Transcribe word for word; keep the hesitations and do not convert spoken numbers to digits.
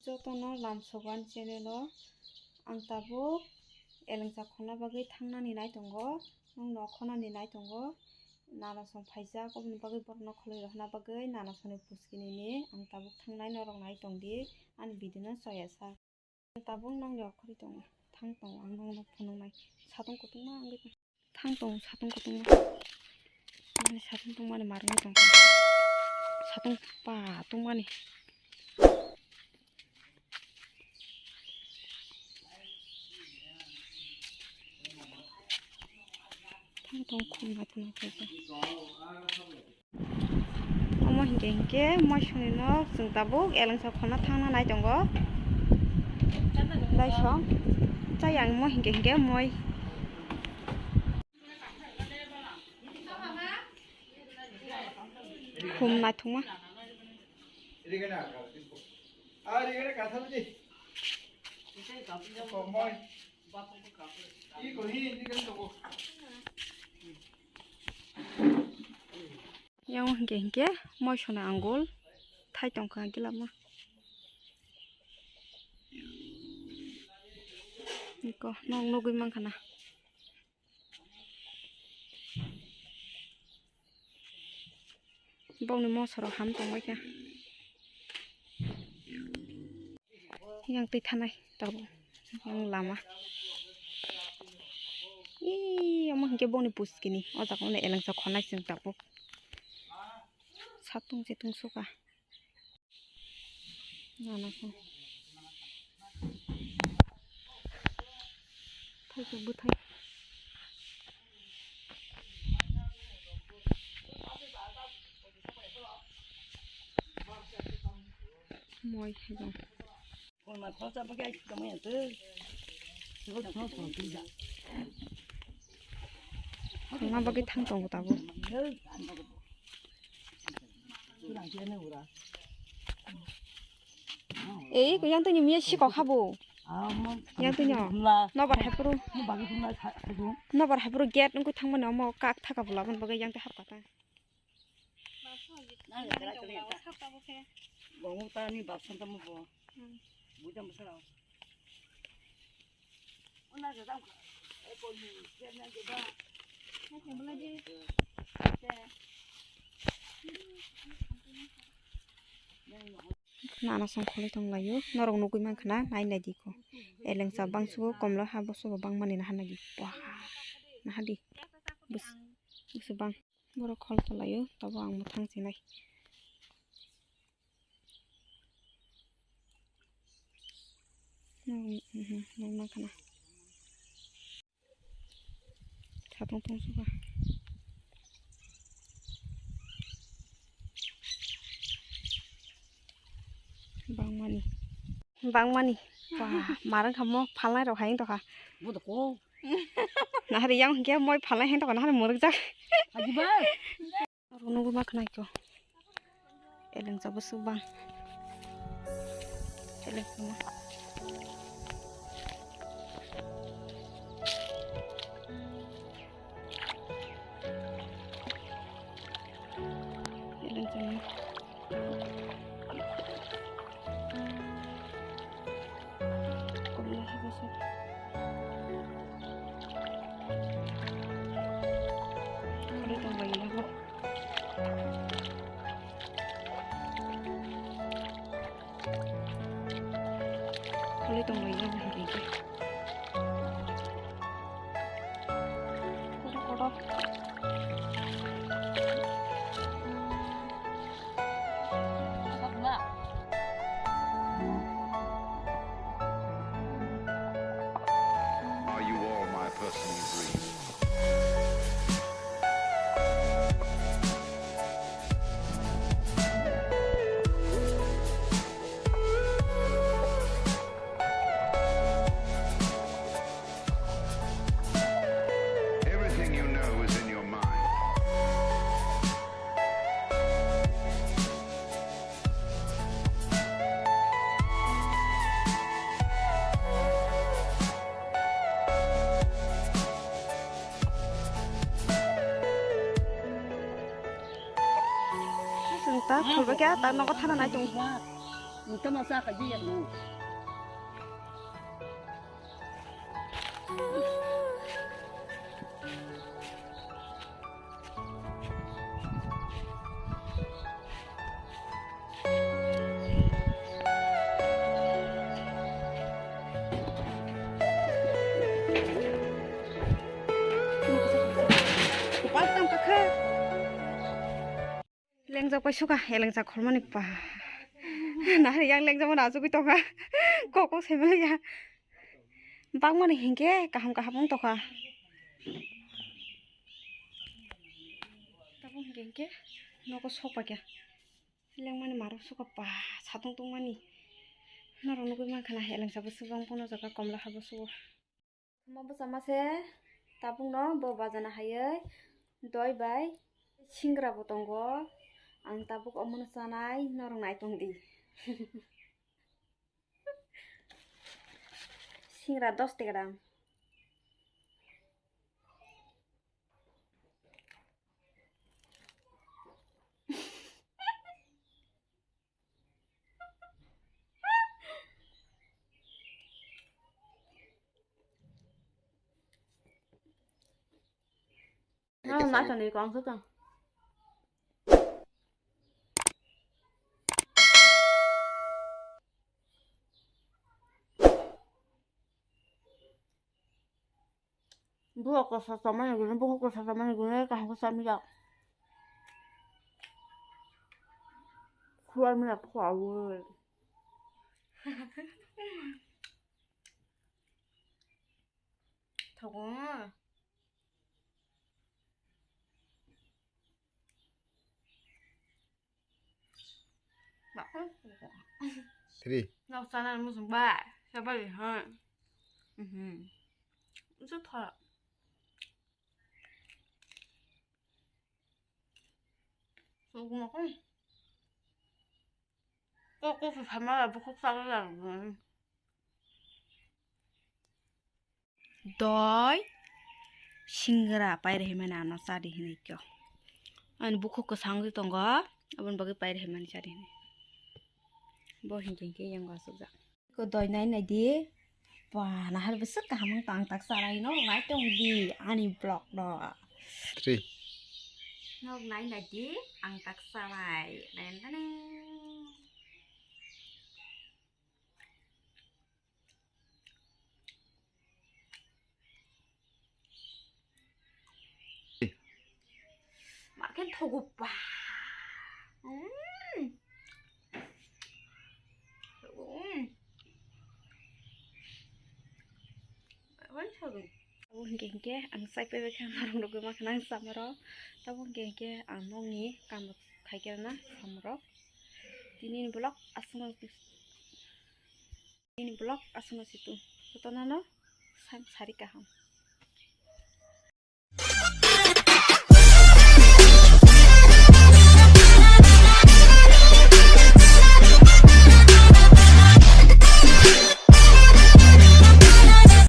Jotono lamsogo ani channel o. Ang tabuk elengsa khona bagwi thangnani nai tongo, nwng nok khonani nai tongo. Nana song phaijak, oboni bagwi borokno kholoi rohorna bagwi nana songni puskini ni ang tabuk thangnai, norok nai tongdi ani video no choya sak. Tabuk nokni okhorwi tongo, thang tongo, ang nokno phunuknai. Satung kutung ma wngwi tong. Thang tongo, satung kutung ma. Mani satung tungmani marwngwi tongkha. Satung pa tungmani. Thang tong khum naithok naithok khe. Omo hinkhe hinkhe moisongni nok chwng tabuk elengsa khorna thangna nai tongo. Daiso chayang omo hinkhe hinkhe moi. Khum naithokma. Yang hinkhe hinkhe moisona angul thai tongkha gilama. Iko nok nugwi mankha na. Bokni mosoro ham tongbaikha. Yang twi thanai tabuk yang lama. Ih, omo hinkhe bokni puskini o jaga elengsa khonai chwng tabuk. Satung chitung suka. Nana khe. Thaisa bwthai. Moi khe dong. Khorma bagwi thang tongo tabuk. Ei, ko yang tini miya sikok habo. Yang tini nobar hepuru. Nobar hepuru gate nungkui thangmani omo kak thaka bwla boni bagwi yang tei hapkha ta. Bongo ta ni baksan tamo bo. Bujang bwsarok. Nana song kholoi tong laio, norok nugui mankha na, nai nai di ko. Elengsa bangsugo, komla ha bosugo bangmani naha nagi. Wah, naha di. Bus, bus bang. Borok khol tolaio, tabuk ang mwthang sinai. Nang, mhm, nang nang khana. Satung tong suka. Bangmani. Bangmani. Wah, marang kamo phalnai rok hai tongkha. Bo to ko. Nahari yang hingke moi phalnai hai tongkha, nahari muruk jak. Ajiba. Aro nugo ma khnai ko. Eleng jabo subang. Eleng sama. Eleng sama. Kholi tong lai ya, hingke. Kodo, kodo. Are you all my personal dreams? Everything you know is in your mind. Chwng ta khulbai khe ta nogo thana nai tongo. Nung tama sa ka jiya nung. Lengjak pai suka, elengjak khormani pa. Nahar yang lengjak mani achugwi tongkha. Kok kok saimaliya. Bakmani hinkhe kaham kaham wng tongkha. Tabuk hinkhe hinkhe nogo sok paikha. Lengmani marok suka pa, satung tungmani. Norok nugwi mankha na, helengsa bo subang pono jaga komla ha bo sugo. Omo bwsa ma se tabukno bo bajana haywi doi bai singra bo tongo. Ang tabuk omono chanai, norok nai tong di. Singra dos taka dam. No, na to ni kong sa to. Buko kosa samani gini, buko kosa samani gini, kaham kosa mila. Kuar mila kuar woi. Thogo. Three. Nok sana musu ba, siapa lihat? Mhm. Itu thara. Suku makan. Kok kok susah malah, bukuk salah. Doi singra pairehimani ano chadi hinwi kyo. Ani bukhuk kwsang wngwi tongo, aboni bagwi pairehimani chadi hinwi. Bo hinkhe hinkhe yango asukjak. Ko doi nai nai di. Ba, nahar bwswk kaham wng tong, ang tak chalaino nai tong di ani vlog no. Three. Nok nai nai di, ang tak chalai. Nai nai. Makin thogo pa. Mm. Mm. Makin thogo. Abo hinkhe hinkhe ang chai paibai khe norok nugwi mankha ang chamaro. Tabuk hinkhe hinkhe ang nokni kam rok khai khe rwna chamaro. Tini ni vlog aswk no. Nini vlog aswkno se tong. Jotono no sam sari kaham.